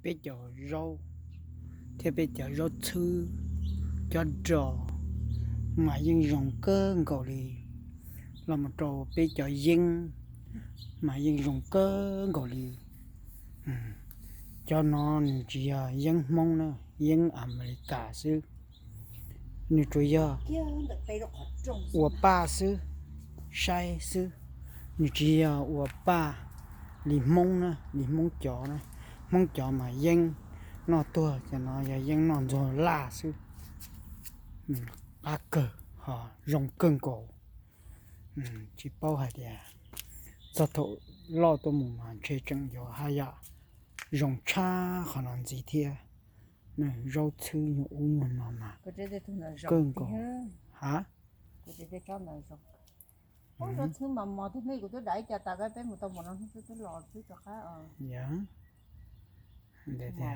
peb cov zaub thiab peb cov zaub txhwb, cov ros mas yeej zoo kawg nkaus li. Los mus rau peb cov yeeb mas yeej zoo kawg nkaus li. Cov no nws tsis yog yeeb Hmoob na, yeeb Amelikas xwb. Nws tsuas yog ua paj xwb, saib xwb. Nws tsis yog ua paj li Hmoob na, li Hmoob cov na. Hmoob cov mas yeeb noj tuag, cov no yog yeeb noj ntxuag laj xwb. Qab kawg, ho zoo kawg nkaus. Tsis paub hais tias txog thaum loj tuaj mus mas ntshe tseem yuav haj yam zoo tshaj qhov no ntxiv thiab. Zaub txhwb nyuag ub nyuag no mas kawg nkaus. Ha? Ntev